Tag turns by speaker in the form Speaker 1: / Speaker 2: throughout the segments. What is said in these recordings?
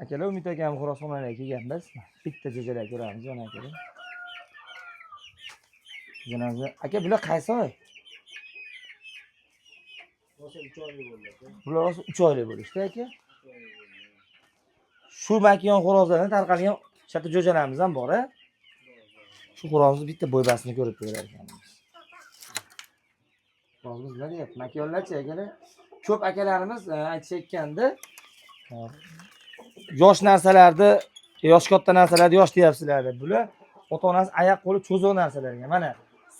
Speaker 1: Akalar, Umid akam xo'rozxonaga kelganmiz. Bitta jo'jalar ko'ramiz mana, akalar. Jo'jalarimizni, aka, bular qaysi oy?
Speaker 2: Rosa 3 oylik bo'ldi, aka.
Speaker 1: Bular rosa 3 oylik bo'lishdi, aka. Shu makiyon xo'rozlardan tarqalgan shatta jo'jalarimiz ham bor, a? Shu xo'rozni bitta bo'ybasini ko'rib ko'rar ekanmiz. Xo'rozimiz nima deyapti? Makiyonlarchi, akalar? Ko'p akalarimiz aytishayotgandi, yosh narsalarni, yosh katta narsalarni yosh deyapsizlar deb. Bular ota onasi ayaq qo'li cho'ziq narsalarga. Mana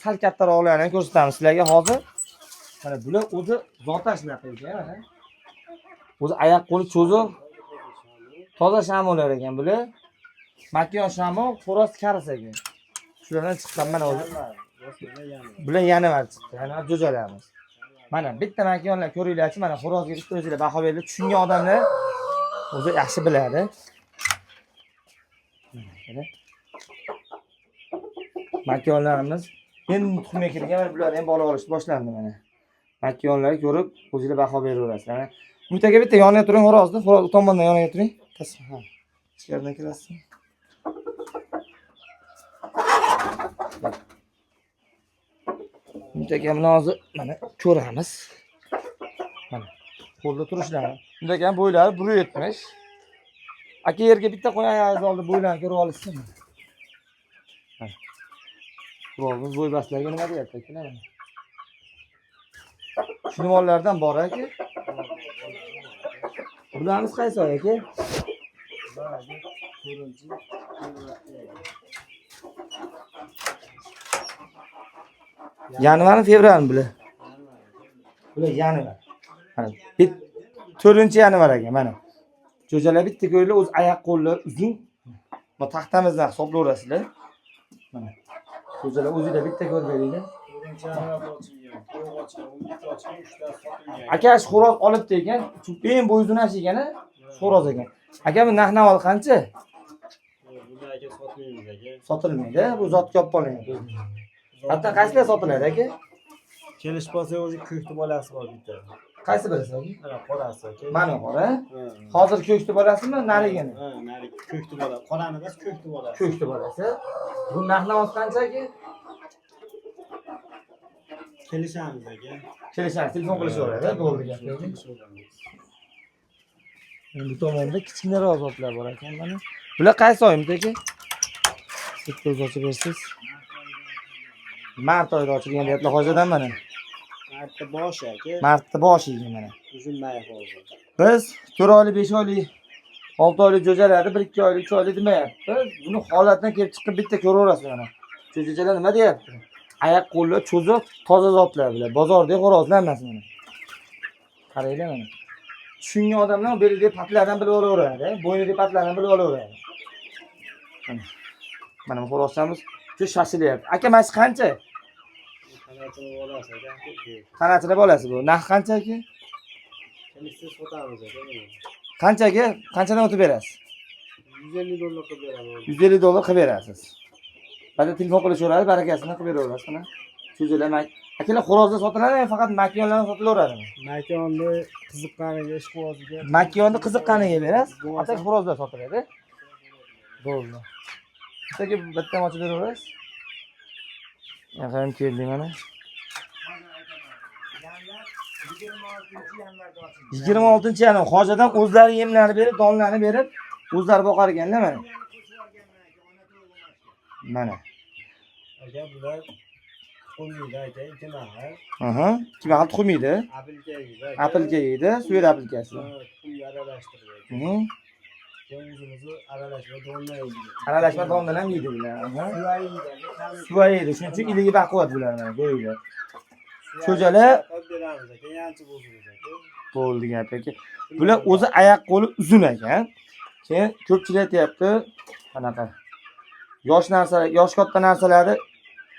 Speaker 1: sal kattaroqlarini ham ko'rsatamiz sizlarga hozir. Mana bular o'zi zotan shunaqa ekan, mana. O'zi ayaq qo'li cho'ziq, toza shamolar ekan bular. Makiyon shamol, xo'roz karis ekan. Shulardan chiqqan mana o'zi. Bular yanvar chiqdi. Yanvar jo'jalarimiz. Mana bitta makiyonlar ko'ringlarchi, mana xo'rozga bitta o'zinglar baho beringlar. Tushungan odamlar o'zi yaxshi biladi. Mana akalar. Makiyonlarimiz endi tuxumga kirgan, mana bular ham bola olish boshlandi mana. Makiyonlarni ko'rib o'zinglar baho beraverasizlar. Mana Umid aka, bitta yoniga turing xo'rozni, xo'roz u tomondan yoniga turing. Ha. Ichkaridan kirasiz. Umid akamni hozir mana ko'ramiz. Mana qo'lda turishlari. Umid akam bo'ylari 170. Aka, yerga bitta qo'y, oyog'ingizni oldi, bo'ylarini ko'rib olishsin. Mana. Xo'rozimiz bo'ybaslarga nima deyapti akalar? Mana. Shunivonlardan bor, aka. Bularimiz qaysi oy, aka?
Speaker 2: Bular aka 4-fevral.
Speaker 1: Yanvarmi, fevralmi bular? Bular yanvar. Mana 4-yanvar aka, mana. Jo'jalar bitta ko'ringlar, o'zi ayaq qo'llari uzun. Bu taxtamizdan hisoblayverasizlar. Mana. Jo'jalar o'zinglar bitta ko'rib beringlar.
Speaker 2: 4-yanvarda ochilgan, to'g'ri ochilgan, 11 ochilgan, 3 ta sotilgan.
Speaker 1: Aka, shu xo'roz olibdi ekan. Shu eng bo'yi uzun ekan, a? Shu xo'roz ekan. Aka, bu narx navol qancha?
Speaker 2: Buni aka sotmaymiz, aka.
Speaker 1: Sotilmaydi, bu zotga olib qolingan. Hatto qaysilar sotiladi, aka?
Speaker 2: Kelishib qolsa o'zi ko'kni bolasi bor bitta.
Speaker 1: Qaysi birisi, aka?
Speaker 2: Mana qorasi, aka.
Speaker 1: Mana qora.
Speaker 2: Ha.
Speaker 1: Hozir ko'kni bolasimi, narigini?
Speaker 2: Ha, narigi ko'kni bola. Qorani emas, ko'kni bolasi.
Speaker 1: Ko'kni bolasi. Bu narx navosi qancha, aka?
Speaker 2: Kelishamiz, aka.
Speaker 1: Kelishamiz, telefon qilishaveradi, bo'ldi gap.
Speaker 2: Kelishaveramiz.
Speaker 1: Endi bu tomonda kichkinaroq zotlar bor ekan mana. Bular qaysi oy, aka? Bitta o'zi ochib bersiz. Mart oyida ochilgan deyaptilar hojidan mana.
Speaker 2: Martda boshi, aka.
Speaker 1: Martda boshi ekan mana.
Speaker 2: Uzun may hozir.
Speaker 1: Biz 4 oylik, 5 oylik, 6 oylik jo'jalarni 1 2 oylik, 3 oylik demayapmiz. Buni holatdan kelib chiqib bitta ko'raverasiz mana. Jo'jalar nima deyapti? Ayaq qo'llar cho'ziq, toza zotlar bular. Bozordagi xo'rozlar emas mana. Qaranglar mana. Tushungan odamlar belidagi patlardan bilib olaveradi, bo'ynidagi patlardan bilib olaveradi. Mana. Mana bu xo'rozchamiz juda shoshilyapti. Aka, mana shu qancha?
Speaker 2: Qanotini bolasi, aka.
Speaker 1: Qanotini bolasi bu. Narxi qancha, aka?
Speaker 2: Kelishsa sotamiz, aka buni.
Speaker 1: Qancha, aka? Qanchadan o'tib berasiz?
Speaker 2: 150 dollar qilib beraman.
Speaker 1: 150 dollar qilib berasiz. Ba'da telefon qilishaveradi, barakasini qilib beraverasiz mana. Cho'jalar akalar, xo'rozlar sotiladimi, faqat makiyonlar sotilaveradimi?
Speaker 2: Makonni qiziqqaniga, ishqiboziga.
Speaker 1: Makiyonni qiziqqaniga berasiz,
Speaker 2: Bo'lmasa-
Speaker 1: atak xo'rozlar sotiladi. Bo'ldi. Bittaga bitta ochib beraverasiz. Yaqin keldik mana. 26-yanvar hojidan o'zlari yemlarni berib, donlarni berib, o'zlari boqar ekanlar mana. Mana.
Speaker 2: Aka, bular tuxum yeydi, aka, ikki mahal.
Speaker 1: Aha, ikki mahal tuxum yeydi.
Speaker 2: Apilka yeydi, aka.
Speaker 1: Apilka yeydi, suvet apilkasi.
Speaker 2: Ha, tuxumga aralashtirib, aka. Keyin o'zimizni aralashma dondan yeydi.
Speaker 1: Aralashma dondan ham yeydi bular. Aha.
Speaker 2: Suva yeydi, aka.
Speaker 1: Suva yeydi. Shuning uchun iligi baquvvat bular mana ko'ringlar. Cho'jalar
Speaker 2: Qilib beramiz, aka, yanchib o'zimiz, aka.
Speaker 1: bo'ldi gap, aka. Bular o'zi ayaq qo'li uzun ekan. Keyin ko'pchilik aytyapti, qanaqa yosh narsalar, yosh katta narsalarni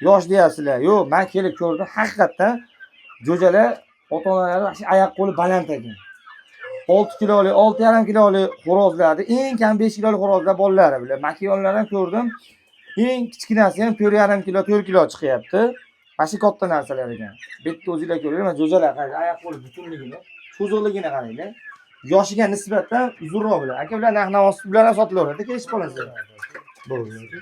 Speaker 1: yosh deyapsizlar. Yo'q, men kelib ko'rdim, haqiqatdan jo'jalar ota-onalari вообще ayaq qo'li baland ekan. 6 kilolik, 6,5 kilolik xo'rozlarni, eng kam 5 kilolik xo'rozlar bolalari bular. Makiyonlarni ham ko'rdim. Eng kichkinasi ham 4,5 kilo, 4 kilo chiqyapti. Mana shu katta narsalar ekan. Bitta o'zinglar ko'ringlar, mana jo'jalar qarang, ayaq qo'li butunligini, cho'ziqligini qaranglar. Yoshiga nisbatan uzunroq bular. Aka, bular narx navosi, bular ham sotilaveradi, kelishib qolasiz. Bo'ldi.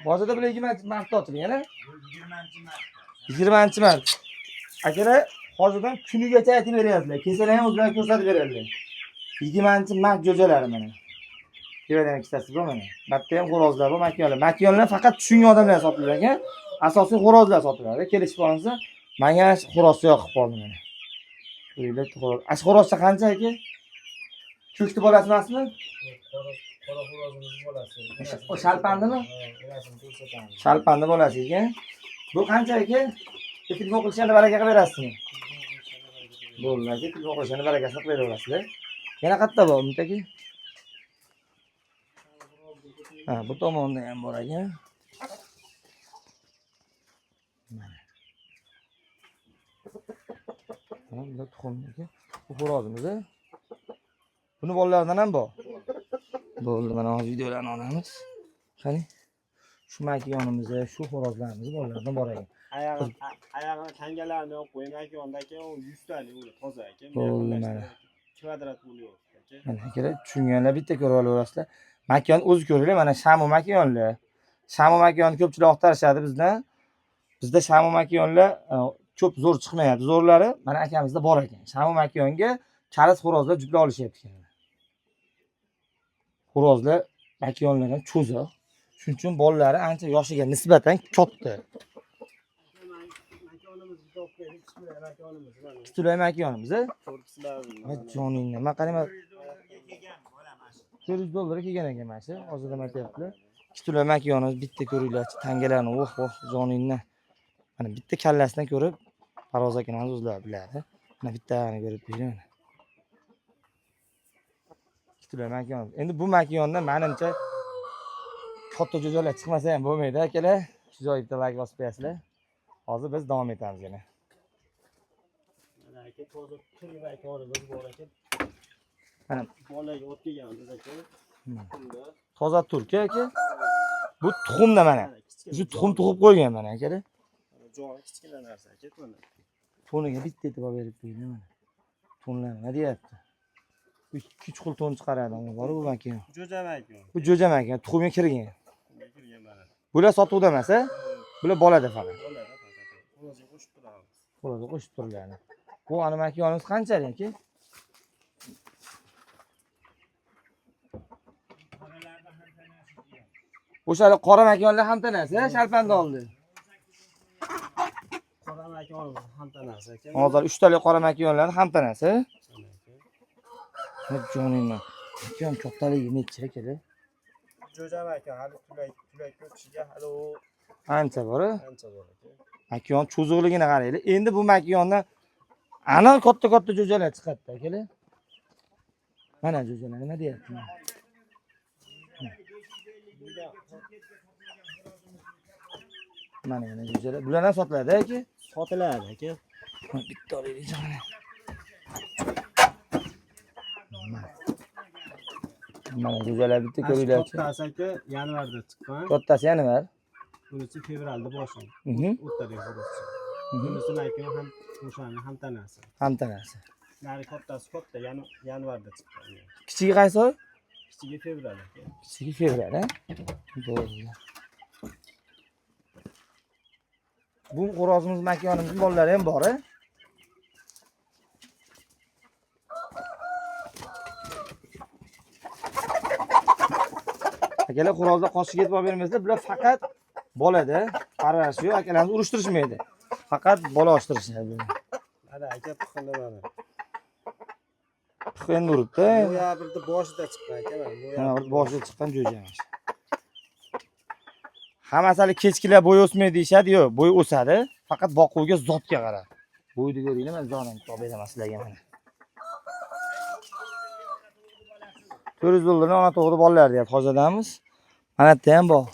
Speaker 1: Bozorda bular 20 marta ochilgan, a? 20 mart. Akalar, hozirdan kunigacha aytib beryaptilar. Kelsalar ham o'zlari ko'rsatib beradilar. 20 mart jo'jalari mana. Tevadan ikkitasi bor mana. Bu yerda ham xo'rozlar bor, makyonlar. Makyonlar faqat tushungan odamlar sotilar ekan. Asosiy xo'rozlar sotiladi. Kelishib olinsa, menga xo'rozcha yoqib qoldi mana. Ko'ringlar, xo'roz. Ash xo'rozcha qancha aka? Ko'kni bolasi emasmi?
Speaker 2: Qora xo'rozimiz bolasi.
Speaker 1: O shalpandimi?
Speaker 2: Ha, enasini ko'rsatamiz.
Speaker 1: Shalpandi bolasi ekan. Bu qancha aka? Telefon qilishanda baraka qilib berasizmi? Bo'ldi aka, telefon qilishanda barakasini qilib beraverasizlar. Yana qayerda bor Umid aka? Ha, bu tomonda ham bor ekan. Mana. Mana bular tuxum aka. Bu xo'rozimiz. A? Buni bolalaridan ham bor. Bo'ldi, mana hozir videolarni olamiz. Qani? Shu makyonimiz, shu xo'rozlarimiz bolalaridan bor ekan.
Speaker 2: Oyog'ini tangalarini olib qo'ying aka, onda aka, u 100 talik uni toza aka.
Speaker 1: Bo'ldi, mana.
Speaker 2: Kvadrat bo'lyapti aka.
Speaker 1: Mana akalar, tushunganlar bitta ko'rib olaverasizlar. Makyon o'zi ko'ringlar, mana shamu makyonlar. Shamu makyonni ko'pchilik axtarishadi bizdan. Bizda shamu makyonlar ko'p zo'r chiqmayapti. Zo'rlari mana akamizda bor ekan. Shamu makyonga kalis xo'rozlar juplab olishyapti ekan. Xo'rozlar makyonlardan cho'ziq. Shuning uchun bolalari ancha yoshiga nisbatan katta.
Speaker 2: Makonimiz bitta olib qo'ydik, kichkina makonimiz mana.
Speaker 1: Kichkina makyonimiz, a?
Speaker 2: Ko'ribsizlar.
Speaker 1: Va joningni. Man qarayman. 400 dollarga kelgan ekan mana shu. Hozirdan aytyaptilar. Kichkina makyonimiz bitta ko'ringlarchi, tangalarni, oh oh joningni. Mana bitta kallasidan ko'rib Paroz akani o'zlari biladi. Mana bittani ko'rib qo'yinglar mana. Kichkina makyon. Endi bu makyonda menimcha katta jo'jalar chiqmasa ham bo'lmaydi akalar. Shu joyga bitta like bosib qo'yasizlar. Hozir biz davom etamiz yana.
Speaker 2: Mana aka, toza turli makonimiz bor aka.
Speaker 1: Mana.
Speaker 2: Bolaga olib kelganmiz aka.
Speaker 1: Mana.
Speaker 2: Bunda
Speaker 1: Toza turk aka. Bu tuxumda mana.
Speaker 2: mana kichkina
Speaker 1: Shu tuxum tug'ib qo'ygan mana akalar.
Speaker 2: Joni kichkina narsa aka mana.
Speaker 1: To'niga bitta e'tibor berib qo'yinglar mana. To'nlar nima deyapti? Bu ikki uch xil to'n chiqaradi. Uni bor bu makin.
Speaker 2: Jo'ja makon.
Speaker 1: Bu jo'ja makin, tuxumga kirgan.
Speaker 2: Bunga kirgan mana.
Speaker 1: Bular sotuvda emas, a? Bular bolada faqat.
Speaker 2: Bolada faqat. Xo'rozga qo'shib turamiz.
Speaker 1: Xo'rozga qo'shib turiladi. Bu ani makyonimiz qanchalik aka? O'sha qora makyonlar ham tanasi, shalpanda oldi.
Speaker 2: Qora makonimiz ham tanasi aka.
Speaker 1: Hozir uchtalik qora makyonlar ham tanasi.
Speaker 2: Mana aka.
Speaker 1: Ne joningni. Makyon kattaligi necha akalar?
Speaker 2: Jo'ja makon hali tulak o'tishiga hali u
Speaker 1: Ancha bor. A?
Speaker 2: ancha bor aka.
Speaker 1: Makyon cho'ziqligini qaranglar. Endi bu makyondan aniq katta-katta jo'jalar chiqadi akalar. Mana jo'jalar nima deyapti? Mana yana jo'jalar. Bular ham sotiladi aka.
Speaker 2: Sotiladi aka.
Speaker 1: Mana bitta olaylik mana. Mana. Mana jo'jalar bitta ko'ringlarchi.
Speaker 2: Kattasi aka yanvarda chiqqan.
Speaker 1: Kattasi yanvar.
Speaker 2: Bunisi fevralda boshi. O'rtadagi xo'rozcha. Bunisi makon ham o'shani ham tanasi.
Speaker 1: Ham tanasi.
Speaker 2: Nari kattasi katta yanvarda chiqqan.
Speaker 1: Kichigi qaysi oy?
Speaker 2: Kichigi fevral aka.
Speaker 1: Kichigi fevral, a? Bo'ldi. Bu xo'rozimiz makyonimiz bolalari ham bor, a? Akalar, xo'rozlar qoshiga e'tibor bermaysizlar, bular faqat bolada, parvarishi yo'q, akalarimiz urushtirishmaydi. Faqat bola ochtirishadi.
Speaker 2: Mana aka pixini mana.
Speaker 1: Pix endi uribdi.
Speaker 2: Noyabrda boshida chiqqan aka mana.
Speaker 1: Mana bir boshida chiqqan jo'ja mana shu. Hammasi hali kechkilar bo'y o'smaydi deyishadi, yo'q, bo'y o'sadi, faqat boquvga, zotga qarab. Bo'yni ko'ringlar, men jonim topib beraman sizlarga mana. 400 dollardan ona to'g'ri bolalar deyapti hozirdanmiz. Mana yerda ham bor.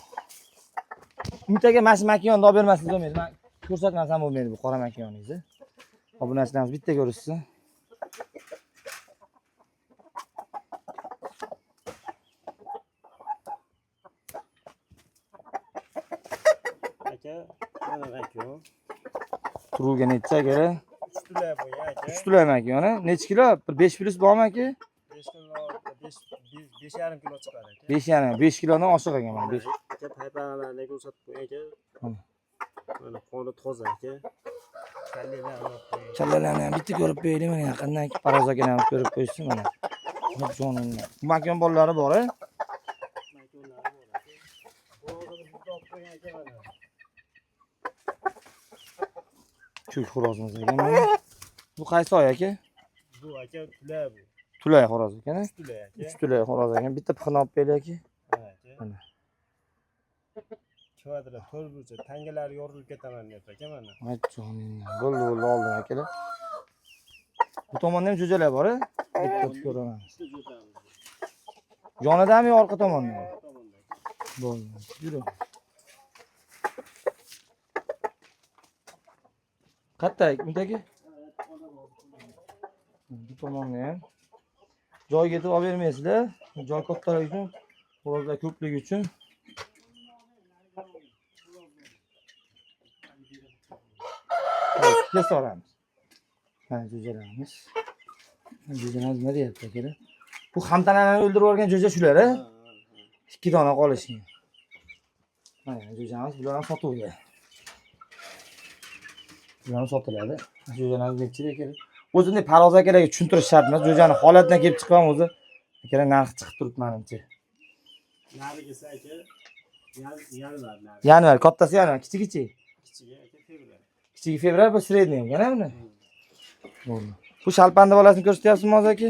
Speaker 1: Umid aka, mana shu makyonni olib bermasangiz bo'lmaydi. Men ko'rsatmasam bo'lmaydi bu qora makyoningizni. Obunachilarimiz bitta ko'rishsin.
Speaker 2: Aka, mana makyon.
Speaker 1: Turuvga necha aka?
Speaker 2: 3 tulak bo'lgan. aka.
Speaker 1: 3 tulay makiyoni. Necha kilo? Bir 5 plus bormi aka?
Speaker 2: 5 kilo, 5 5,5 kilo chiqadi aka.
Speaker 1: 5,5, 5 kilodan oshiq ekan mana 5.
Speaker 2: Aka, paypaqlarni ko'rsatib qo'ying aka.
Speaker 1: Mana.
Speaker 2: Mana qoni toza aka. Kallalarni olib qo'ying.
Speaker 1: Kallalarni ham bitta ko'rib qo'yaylik mana yaqindan Paroz akani ham ko'rib qo'yishsin mana. Jonimni. Makiyon bolalari bor, a?
Speaker 2: Makonlari bor aka. Xo'rozimizni bitta olib qo'ying aka mana.
Speaker 1: Ko'k xo'rozimiz ekan mana. Bu qaysi oy aka?
Speaker 2: Bu aka tula bu.
Speaker 1: Tulay xo'roz ekan, a?
Speaker 2: 3 tula aka.
Speaker 1: 3 tulay xo'roz ekan. Bitta pixini olib beraylik aka.
Speaker 2: Ha aka.
Speaker 1: Mana.
Speaker 2: Kvadrat to'rt burcha tangalari yorilib ketaman deyapti aka mana.
Speaker 1: Ay joningni. Bo'ldi, bo'ldi, oldim akalar. Bu tomonda ham jo'jalar bor, a? Bitta ko'raman.
Speaker 2: Uchta jo'jamiz.
Speaker 1: Yonidami yo orqa tomondami?
Speaker 2: Orqa tomonda aka.
Speaker 1: Bo'ldi. Yur. Qayerda undagi? Bu tomonni ham joyga yetib olib bermaysizlar. Joy kattaligi uchun, xo'rozlar ko'pligi uchun. Tez olamiz. Mana jo'jalarimiz. Jo'jalarimiz nima deyapti akalar? Bu hamtanalarni o'ldirib yuborgan jo'ja shular, a?
Speaker 2: Ha, ha, ha.
Speaker 1: 2 dona qolishgan. Mana jo'jamiz, bular ham sotuvga. Bular ham sotiladi. Jo'jalarimiz necha akalar? O'zi bunday Paroz akalarga tushuntirish shart emas. Jo'jani holatidan kelib chiqib ham o'zi akalar narxi chiqib turibdi menimcha.
Speaker 2: Narigisi aka yanvar nari.
Speaker 1: Yanvar, kattasi yanvar, kichigi-chi?
Speaker 2: Kichigi aka fevral.
Speaker 1: Kichigi fevral, bu средний ekan, buni. Bo'ldi. Bu shalpanda bolasini ko'rsatyapsizmi hozir aka?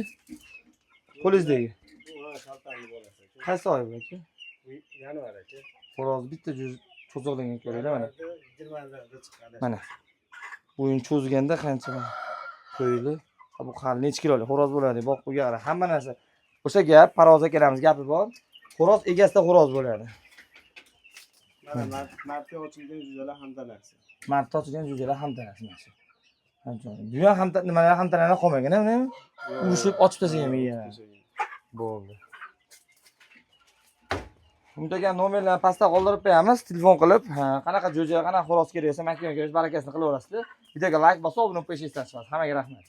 Speaker 1: Qo'lingizdagi.
Speaker 2: Bu ha shalpangli bolasi aka.
Speaker 1: Qaysi oy bu aka?
Speaker 2: Bu yanvar aka.
Speaker 1: Xo'roz bitta cho'ziqligini ko'ringlar mana.
Speaker 2: 20larda chiqqan.
Speaker 1: Mana. Bo'yin cho'zganda qancha mana qo'yili. Ha, bu hali necha kilolik xo'roz bo'ladi? Boq bu qara, hamma narsa. O'sha gap, Paroz akalarimiz gapi bor. Xo'roz egasida xo'roz bo'ladi.
Speaker 2: Mana martga ochilgan jo'jalar hamdanasi.
Speaker 1: Martda ochilgan jo'jalar ham tanasi mana shu. Bu ham ham nimalar ham tanalar qolmagan, a, buni? Urishib ochib tashlagan miyani. Bo'ldi. Umid aka nomerlarni pastda qoldirib qo'yamiz, telefon qilib, ha, qanaqa jo'ja, qanaqa xo'roz kerak bo'lsa, makiyon kerak bo'lsa, barakasini qilaverasizlar. Videoga like bosib, obuna bo'lish esdan chiqmasin. Hammaga rahmat.